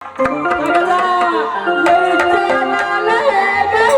अगला ले चला ले गए।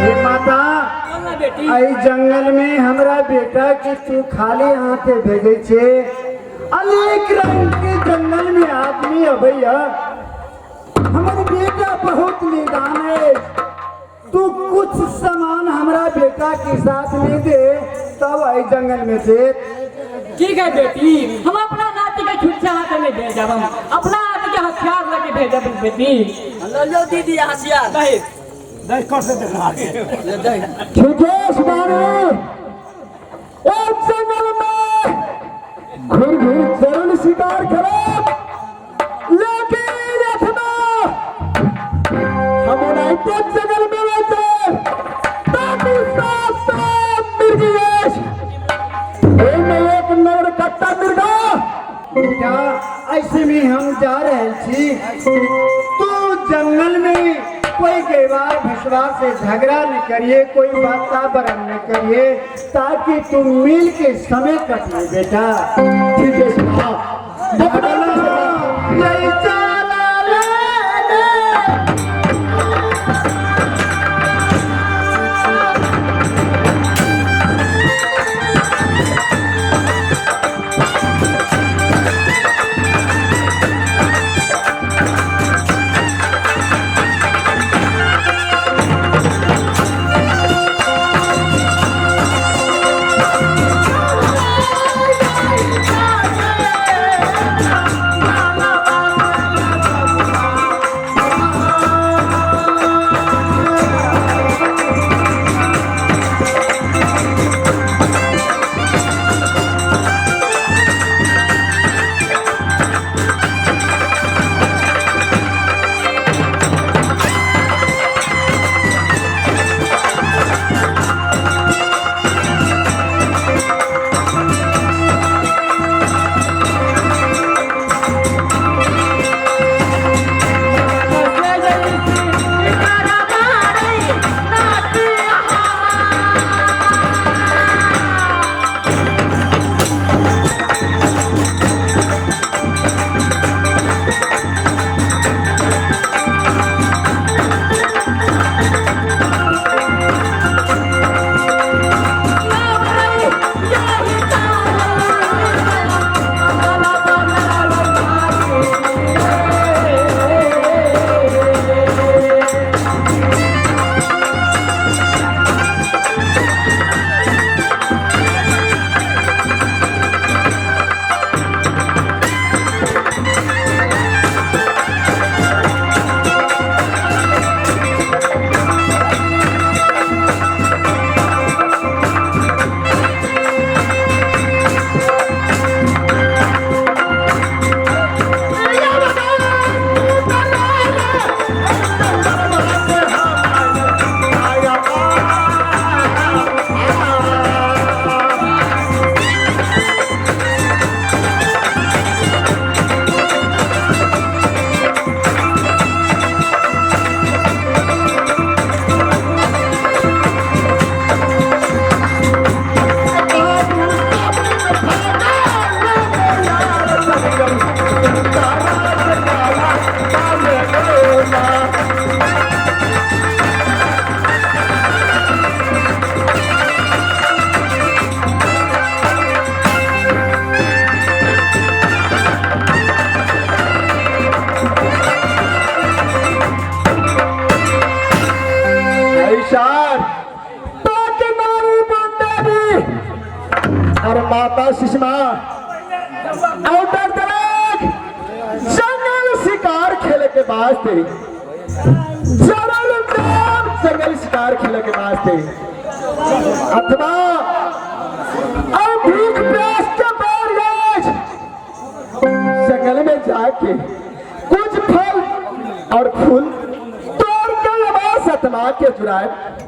हे माता, बोलना बेटी। एहि जंगल में हमरा बेटा के तू खाली हाथे भेजे छे। अनेक रंग के जंगल में आदमी अबैया, हमर बेटा बहुत निदान है। तू कुछ सामान हमरा बेटा के साथ में दे, तब एहि जंगल में दे। ठीक है बेटी, हम अपना नाती के छुच्छा हाथ में भेजब, हम अपना हाथ के हथियार लेके भेजब बेटी। लो दीदी हथियार। खिजेश बाबू, एक जंगल में घुर घुर जरूर शिकार करो, लेकिन अखना हम ओनाहिते जंगल में रहते ताकि साथ साथ मिर्गियेश एहिमे एक नर कट्टा मिर्गा। बेटा, ऐसे में हम जा रहे छी, तू जंगल में कोई गैवार भसवार से झगड़ा न करिए, कोई वातावरण न करिए, ताकि तुम मिल के समय कट ले बेटा। ठीक है साहब। अगला यही चला ले। Yeah. माता सुषमा आउटर तलक जंगल शिकार खेले के वास्ते जरल नाम जंगल शिकार खेले के वास्ते अथवा और भूख प्यास के बैर गए जंगल में जाके कुछ फल और फूल तोड़ के आवाज आत्मा के जुड़ाए।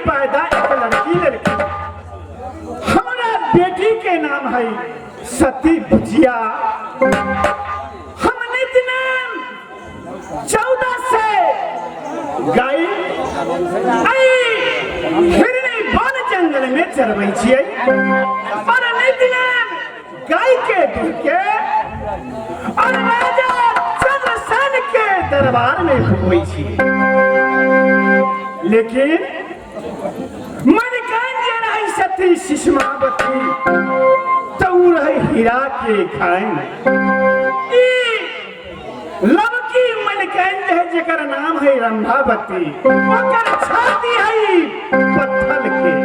पैदा एक लड़की लड़की। हमारा बेटी के नाम है सती भुजिया। हम नित नाम 14 से गाय आई हिरनी वन जंगल में चरबै छियै और नित नाम गाय के दूध के और राजा चंद्रसेन के दरबार में होई छियै। लेकिन मणिकान जे रहै सती शिशमावती तो उ रहै हीरा के खाइन। ई लवकी मणिकान जे है जेकर नाम है रंभावती, ओकर छाती है पत्थर के।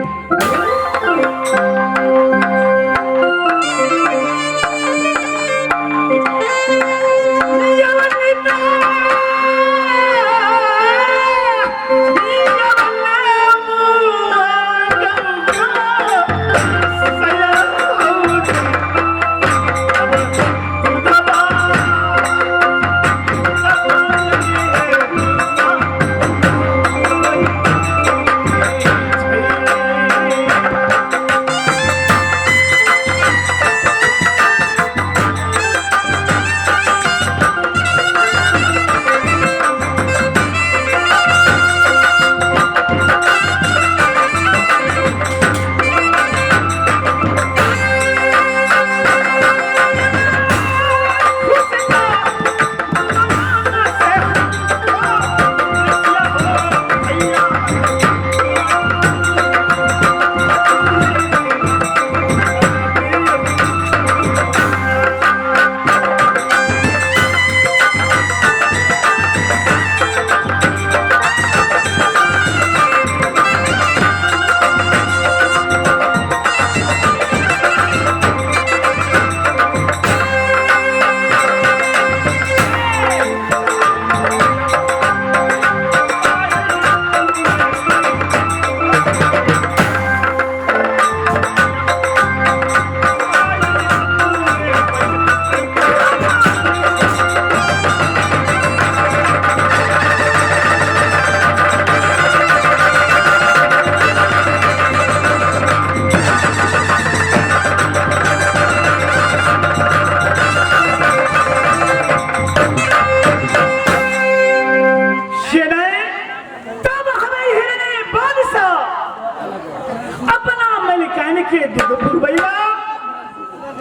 के दूध पुरबैया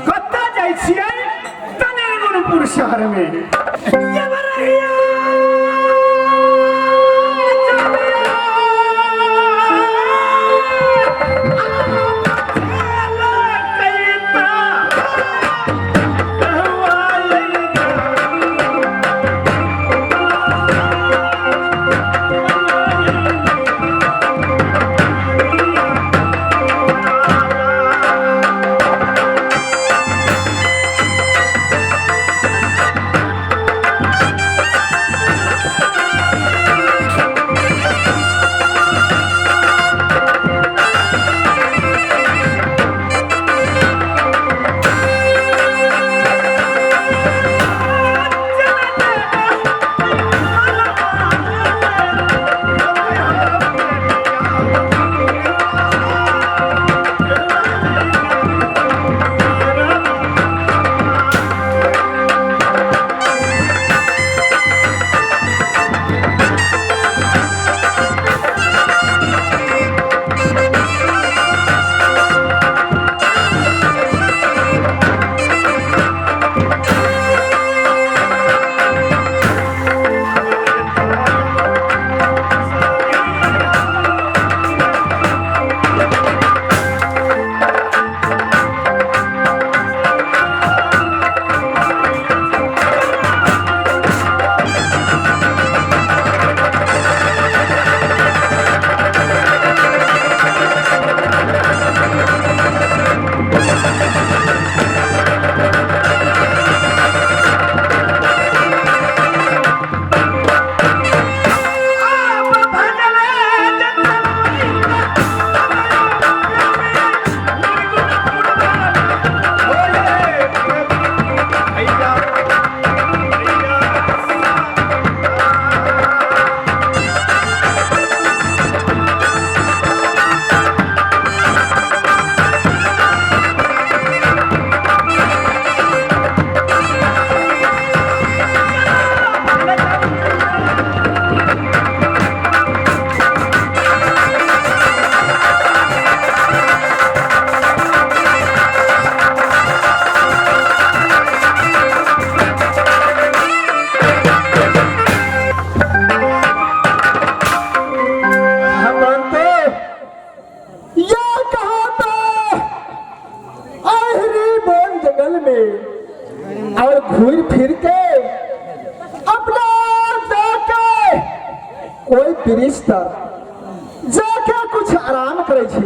कत्ता जाइ छियै तनेगुणपुर शहर में। वृक्ष तर जाके कुछ आराम करै छी।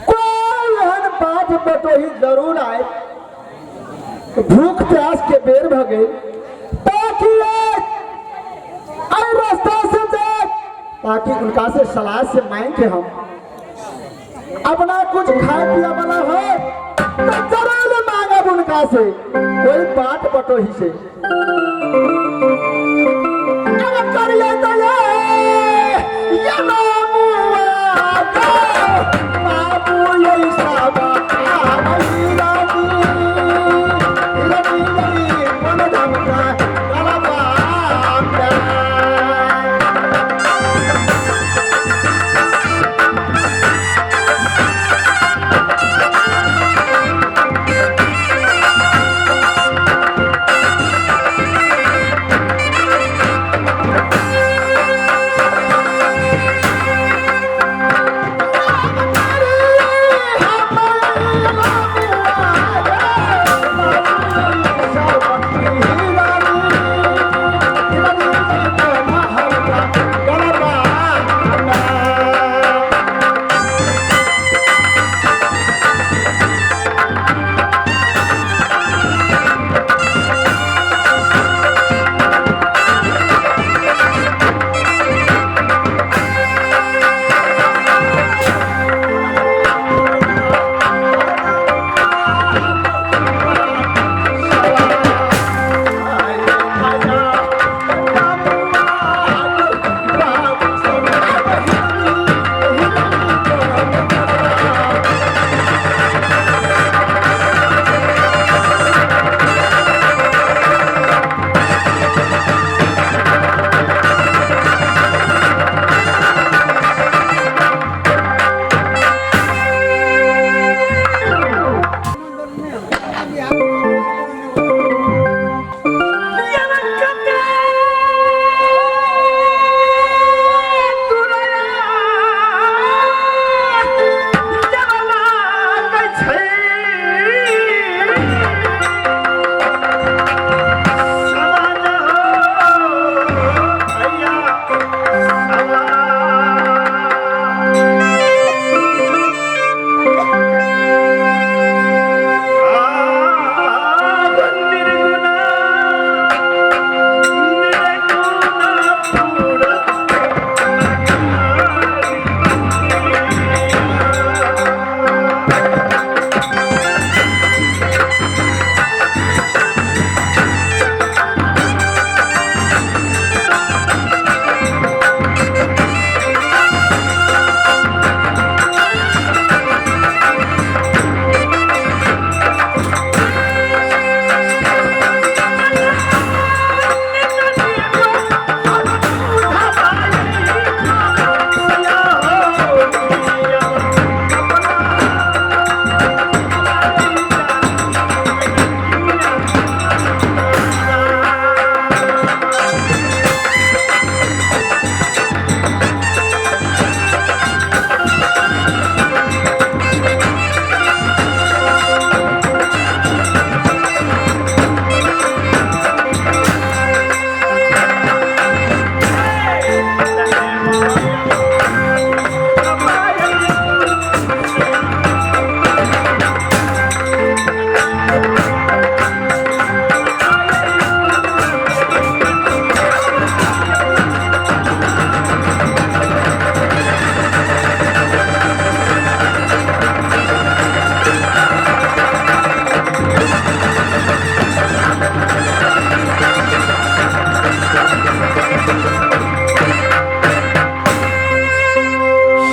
कोई एहन बाट बटोही जरूर आए, भूख प्यास के बेर भ गेल, ताकि एहि रास्ता से जाए, ताकि उनका से सलाह से मांग के हम अपना कुछ खाए पिया वाला है तो जरूर मांगब उनका से, कोई बाट बटोही से। अब करिए तो ये नामुआ गो, बाबू यही साबा, आई रानी, रानी यही मन धमका, गलबा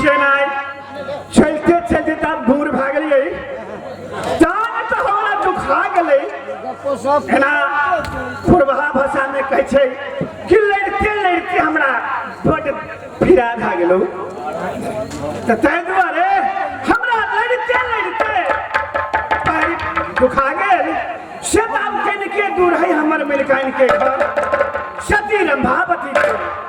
सेनाइ चलते चलते तब दूर भए गेलियै, जान तऽ हमरा दुखा गेलै। एना पूर्वहा भाषामे कहै छै कि लड़िते लड़िते हमरा बड्ड पीड़ा भए गेलौ, तऽ ताहि दुआरे हमरा लड़िते लड़िते पैर दुखा गेल। से तऽ आब कनिके दूर है हमर मिलकाइन के घर सती रंभावती के।